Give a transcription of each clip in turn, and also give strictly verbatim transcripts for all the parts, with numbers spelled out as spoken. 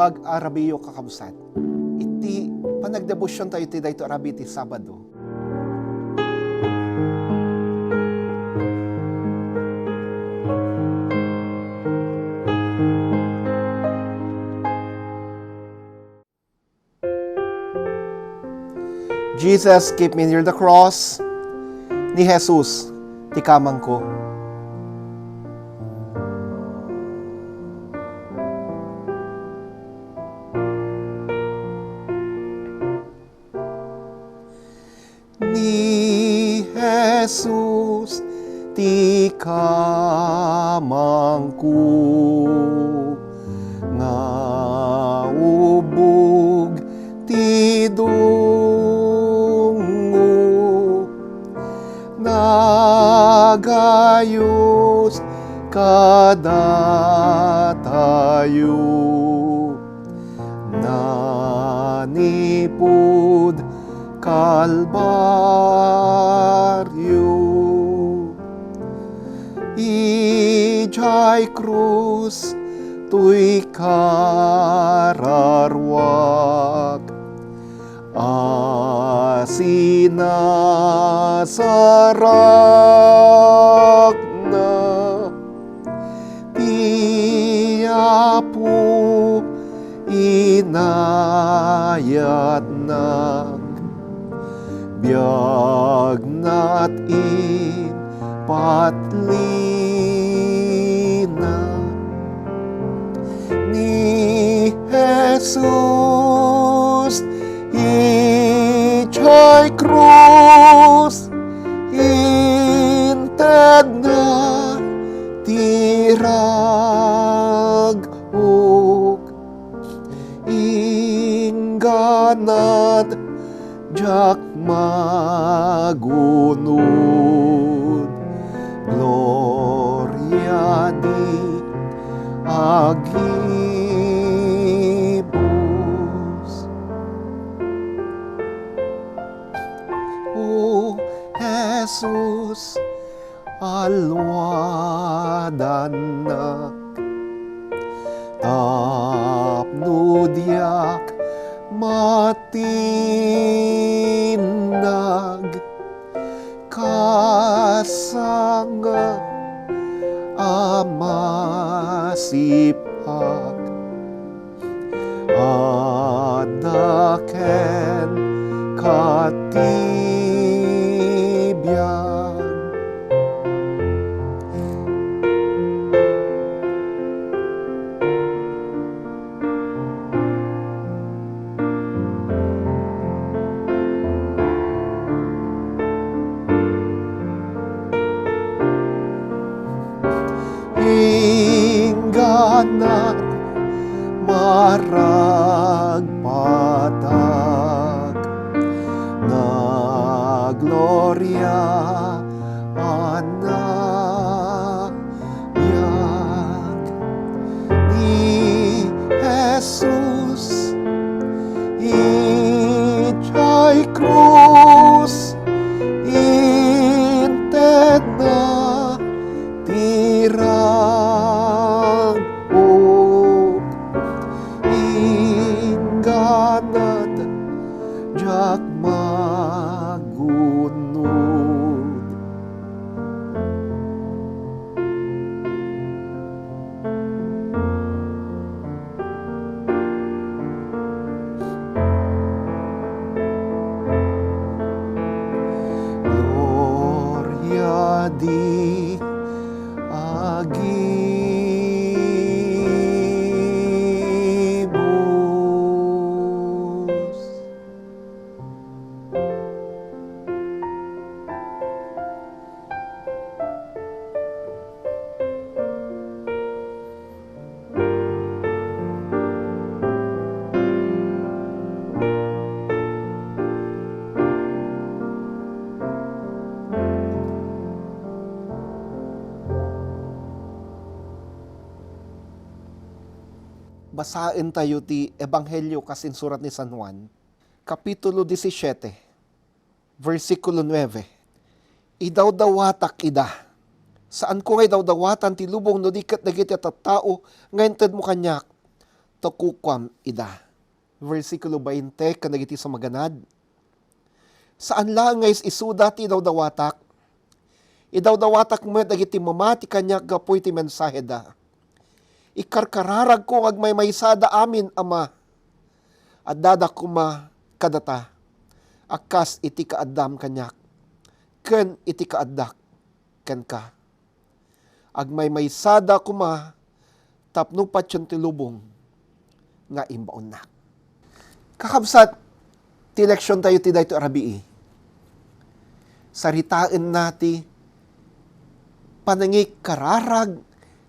Pag-arabiyo, kakabsat, iti panagdebosion tayo ti daytoy a rabii ti Sabado. Jesus, keep me near the cross. Ni Jesus ti kamangko. Ni Jesus ti kamangko, nga ubbog ti dungngo, nagayus kadatayo. Nanipud Kalbario. Idiay krus toy kararuak a sinasarakna. Ti Apo inayatnak, biagnat inpatlina. Ni Jesus idiay krus, intedna ti rag-ok. Ingganat diak magunod, gloria di agibus. O Jesus, alwadannak tapno diak matinnag, kas sanga a masipak. Adda kenka ti biag. Ingganat maragpatak, nagloria a nabiag. Ni Jesus idiay krus, intedna ti rag-ok. Ingganat diak magunod. Gloria di agibus. Basaentayo ti Ebanghelio kas insurat ni San Juan, Kapitulo disisiete, versikulo nuebe. Idawdawatak ida. Saanko nga idawdawatan ti lubong no di ket dagiti a tattao nga intedmo kaniak. ta kukuam ida. Versikulo bainte kadagiti sumaganad, "Saan laeng nga is-isuda ti idawdawatak. Idawdawatak met dagiti mamati kaniak gapu iti mensaheda. Ikarkararagko nga agmaymaysada amin, Ama. Addada koma kadata a kas iti kaaddam kaniak ken iti kaaddak kenka. Agmaymaysada koma tapno patien ti lubong nga imbaonnak." Kakabsat, ti leksiontayo ti daytoy a rabii, saritaenna ti panangikararag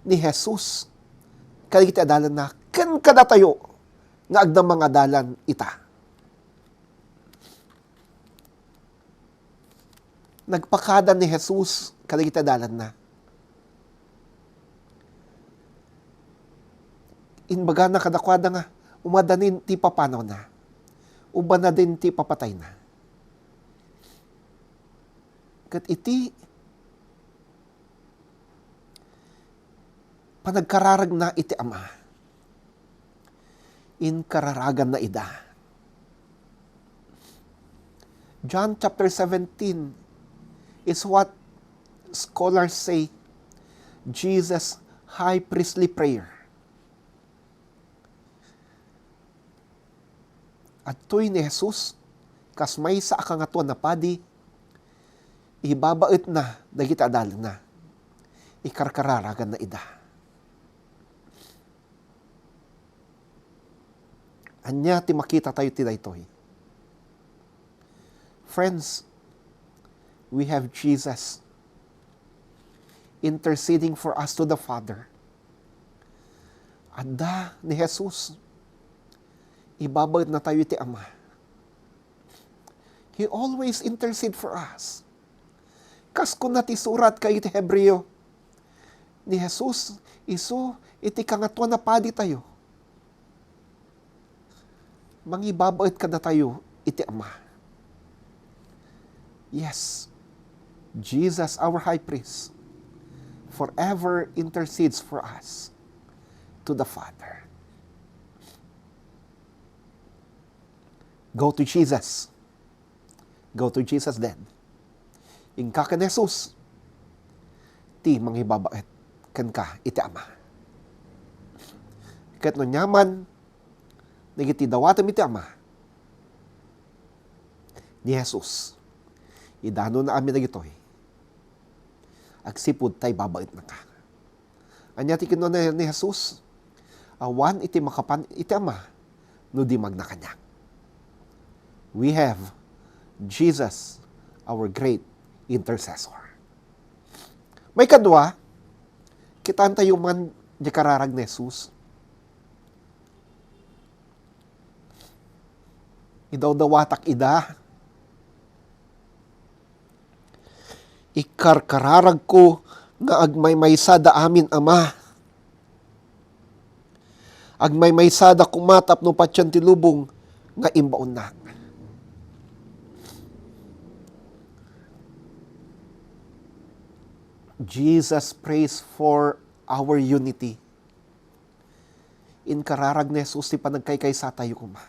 ni Jesus kadagiti adalanna ken kadatayo nga agdama nga adalan ita. Nagpakada ni Jesus kadagiti adalanna. Imbagana kadakuada nga umaddanin ti papanawna, umaddanin ti papatayna. Ket iti panagkararagna iti Ama, inkararaganna ida. John chapter seventeen is what scholars say Jesus' high priestly prayer. Adtoy ni Jesus kas maysa a Kangatoan a Padi, ibabaetna dagiti adalanna, ikarkararaganna ida. Ania ti makitatayo ti daytoy? Friends, we have Jesus interceding for us to the Father. Adda ni Jesus, ibabaetna tayo iti Ama. He always intercede for us. Kas kuna ti surat kadagiti Hebreo, ni Jesus isu iti Kangatoan a Padi tayo. Mangibabaet kadatayo iti Ama. Yes, Jesus, our High Priest, forever intercedes for us to the Father. Go to Jesus. Go to Jesus then. Inka ken Jesus ti mangibabaet kenka iti Ama. Ket no aniaman dagiti dawatem iti Ama, ni Jesus, idanonna amin dagitoy agsipud ta ibabaetnaka. Ania ti kinuna ni Jesus? Awan iti makapan iti Ama no di magna kaniak. We have Jesus, our great intercessor. Maikadua, kitaentayo man di kararag ni Jesus. Idawdawatak ida. Ikarkararagko nga agmaymaysada amin, Ama. Agmaymaysada koma tapno patien ti lubong nga imbaonnak. Jesus prays for our unity. Inkararag ni Jesus ti panagkaykaysa tayo koma.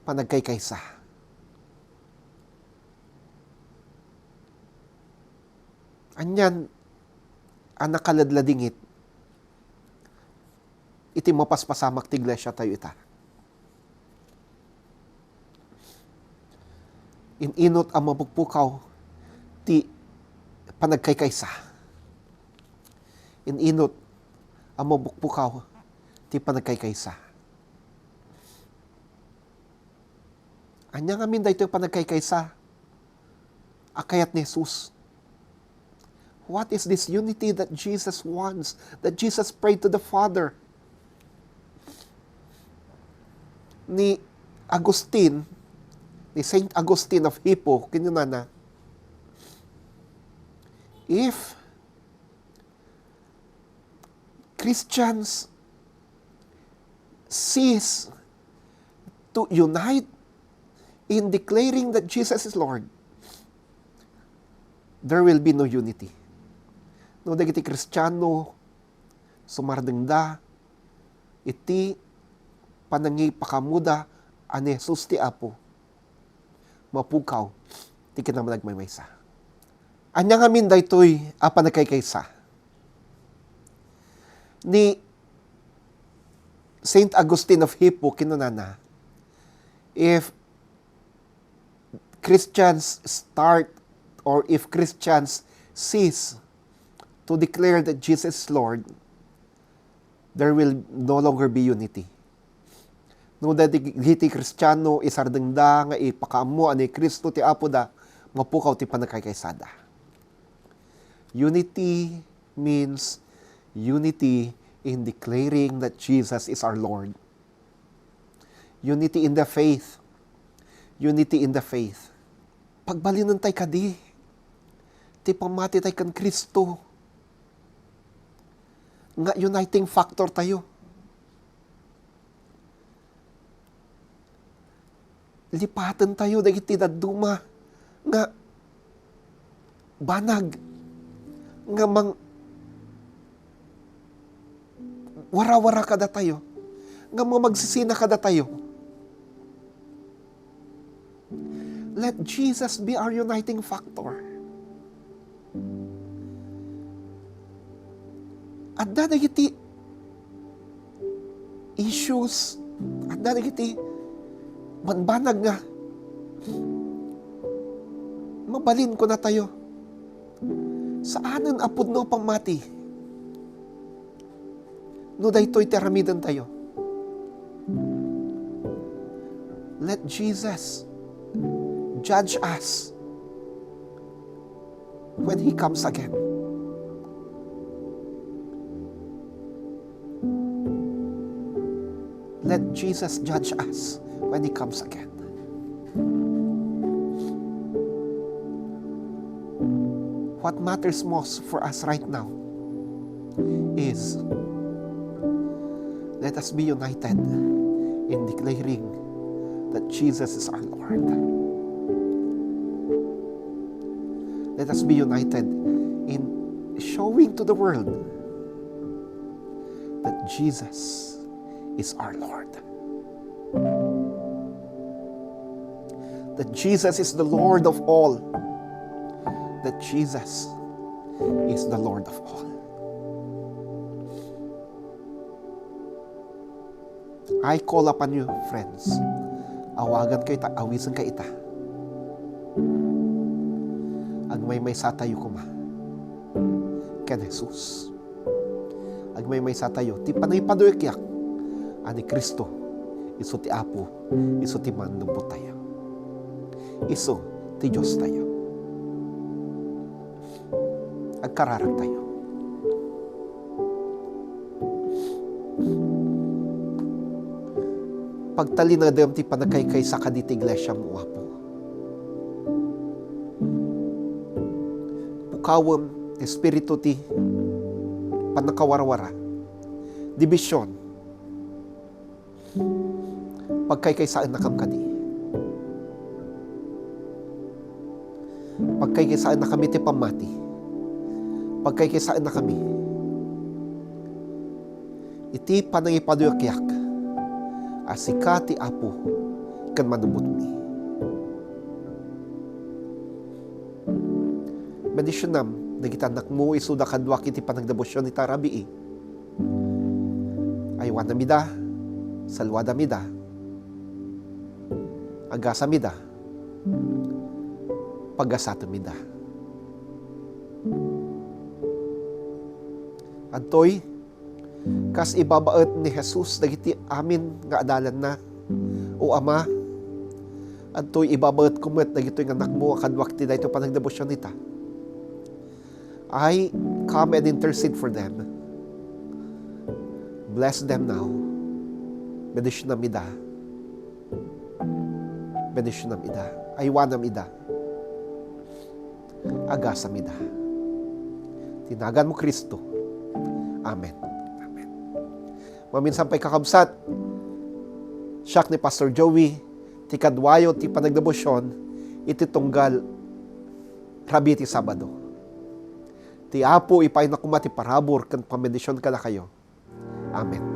Panagkaykaysa. Anian a nakaladladingit iti mapaspasamak ti iglesia tayo ita. In-inut a mapukpukaw ti panagkaykaysa. In-inut a mapukpukaw ti panagkaykaysa. Ania ngamin daytoy panagkaykaysa a kayat ni Jesus? What is this unity that Jesus wants, that Jesus prayed to the Father? Ni Agustin, ni Saint Augustine of Hippo, kinunana, if Christians cease to unite in declaring that Jesus is Lord, there will be no unity. No dagiti Kristiano sumardengda iti panangipakaammoda a ni Jesus ti Apo, mapukaw ti kinamanagmaymaysa. Ania ngamin daytoy a panagkaykaysa? Ni Saint Augustine of Hippo kinunana, if Christians start or if Christians cease to declare that Jesus is Lord, there will no longer be unity. No dagiti Kristiano isardengda nga ipakaammo a ni Cristo ti Apoda, mapukaw ti panagkaykaysada. Unity means unity in declaring that Jesus is our Lord. Unity in the faith. Unity in the faith. Pagbalinentayo kadi ti pammatitayo ken Cristo nga uniting factor tayo. Lipatentayo dagiti dadduma nga banag nga mang-, warawara kadatayo, nga mamagsisina kadatayo. Let Jesus be our uniting factor. Adda dagiti issues, adda dagiti banbanag nga mabalin kunatayo. Saanen a pudno a pammati no daytoy ti aramidentayo. Let Jesus judge us when He comes again. Let Jesus judge us when He comes again. What matters most for us right now is, let us be united in declaring that Jesus is our Lord. Let us be united in showing to the world that Jesus is our Lord. That Jesus is the Lord of all. That Jesus is the Lord of all. I call upon you, friends. Awagankayo ita, awisenkayo ita. Agmaymaysa tayo koma ken Jesus. Agmaymaysa tayo ti panangipaduyakiak a ni Cristo, isu ti Apo, isu ti Mannubbot tayo. Isu ti Dios tayo. Agkararag tayo. Pagtalinedem ti panagkaykaysa kadagiti iglesiam, O Apo. Pukawem ti espiritu ti pannakawarawara, division. Pagkaykaysaennakam kadi. Pagkaykaysaennakami ti pammati. Pagkaykaysaennakami iti panangipaduyakiak a sika ti Apo ken Manubbotmi. Bendisionam dagiti annakmo isuda kaduak iti panagdebosion ita rabii. Aywanam ida, saluadam ida, agasam ida, pagasatem ida. Adtoy, kas ibabaet ni Jesus dagiti amin nga adalanna, O Ama, adtoy ibabaetko met dagitoy nga annakmo a kaduak iti daytoy panagdebosion ita. I come and intercede for them. Bless them now. Bendisionam ida. Bendisionam ida. Aywanam ida. Agasam ida. Ti naganmo, Cristo. Amen. Amen. Maminsan pay, kakabsat, siak ni Pastor Joey, ti kaduayo ti panagdebosion iti tunggal rabii ti Sabado. Ti Apo ipaayna koma ti parabur ken pammendision kadakayo. Amen.